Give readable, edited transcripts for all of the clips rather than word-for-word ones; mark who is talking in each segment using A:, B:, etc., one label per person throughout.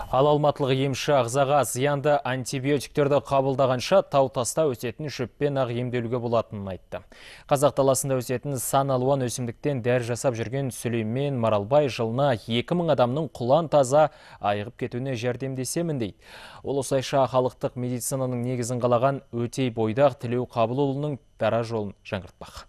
A: Ал алматылық емші ағзаға зиянды антибиотиктерді қабылдағанша тау таста өсетін шөппен ақ емделуге болатынын айтты. Қазақ даласында өсетін сан алуан өсімдіктен дәрі жасап жүрген Сүлеймен Маралбай жылына 2000 адамның құлан таза айығып кетуіне жәрдемдесемін дейді. Ол осылайша халықтық медицинаның негізін қалаған Өтей Бойдақ Тілеуқабылұлының дара жолын жаңғыртпақ.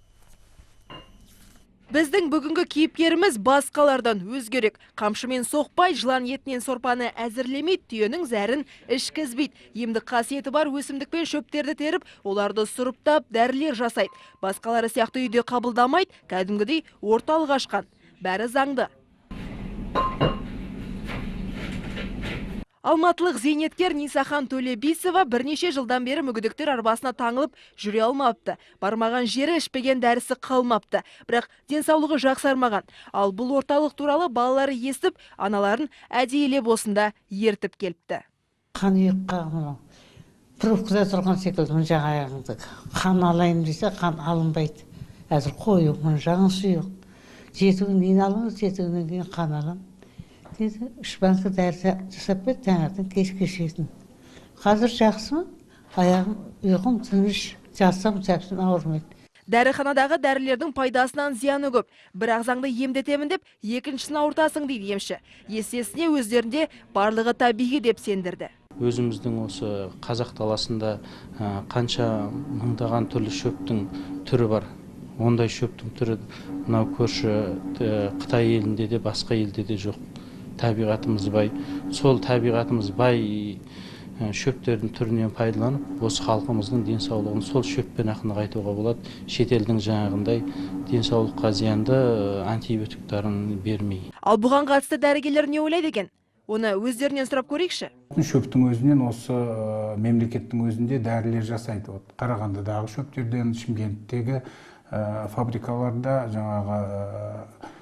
B: Біздің бүгінгі кейіпкеріміз басқалардан өзгерек. Қамшымен соқпай, жылан етінен сорпаны әзірлемейді, түйенің зәрін ішкізбейді. Емдік қасиеті бар өсімдік пен шөптерді теріп, оларды сұрыптап дәрілер жасайды. Басқалары сияқты үйде қабылдамайды, кәдімгідей орталық ашқан. Бәрі заңды. Алматылық зейнеткер Нисахан Төлебисова бірнеше жылдан бері мүгедектер арбасына таңылып жүре алмапты. Бармаған жері, ішпеген дәрісі қалмапты. Бірақ денсаулығы жақсармаған. Ал бұл орталық туралы балалары естіп, аналарын әдейілеп осында ертіп келіпті.
C: Қан ұйыққа мынау пробкада тұрған секілді мына жақ аяғыңды. Қан алайын десе, қан алынбайды. Әзір қою, мына жағың сұйық. 7 күн кейін алыңыз, 7 күннен кейін қан алам. Деді, 3 банкі дәрі жасап берді, таңертең кешке ішетін. Қазір жақсымын, аяғым, ұйқым тыныш, жатсам сәпсін ауырмайды.
B: Дәріханадағы дәрілердің пайдасынан зияны көп. Бір ағзаңды емдетемін деп, екіншісін ауыртасың дейді емші. Есесіне өздерінде барлығы табиғи деп сендірді.
D: Өзіміздің осы қазақ даласында қанша мыңдаған түрлі шөптің түрі бар. Ондай шөптің түрі мынау көрші Қытай елінде де, басқа елде де жоқ. Табиғатымыз бай. Сол табиғатымыз бай шөптердің түрінен пайдаланып, осы халқымыздың денсаулығын сол шөппен ақ нығайтуға болады. Шетелдің жаңағындай денсаулыққа зиянды антибиотиктарын бермей.
B: Ал бұған қатысты дәрігерлер не ойлайды екен? Оны өздерінен сұрап көрейікші.
E: Шөптің өзінен осы мемлекеттің өзінде дәрілер жасайды. Қарағандыдағы шөптерден, Шымкенттегі фабрикаларда жаңағы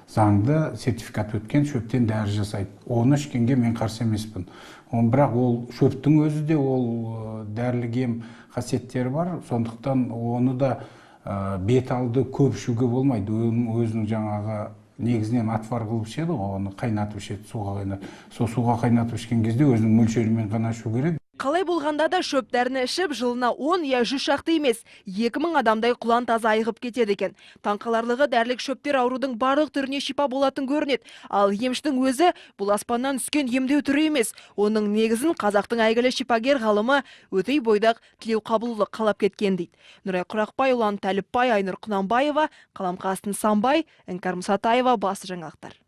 E: заңды сертификат өткен шөптен дәрі жасайды. Оны ішкенге мен қарсы емеспін. Бірақ ол шөптің өзі де ол дәрілік ем қасиеттері бар. Сондықтан оны да бет алды көп ішуге болмайды. Оның өзінің жаңағы негізінен отвар қылып ішеді ғой, оны қайнатып ішеді, суға қайнатып. Сол суға қайнатып ішкен кезде өзінің мөлшерімен ғана ішу керек.
B: Қалай болғанда да шөп дәріні ішіп, жылына 10 я 100 шақты емес, 2000 адамдай құлан таза айығып кетеді екен. Таңқаларлығы, дәрілік шөптер аурудың барлық түріне шипа болатын көрінеді. Ал емшінің өзі бұл аспаннан түскен емдеу түрі емес. Оның негізін қазақтың әйгілі шипагер ғалымы Өтей Бойдақ Тілеуқабылұлы қалап кеткен дейді. Нұрай Құрақбай, Ұлан Тәліпбай, Айнұр Құнанбаева, Қаламқас Нысанбай, Іңкәр Мұсатаева, басты жаңалықтар.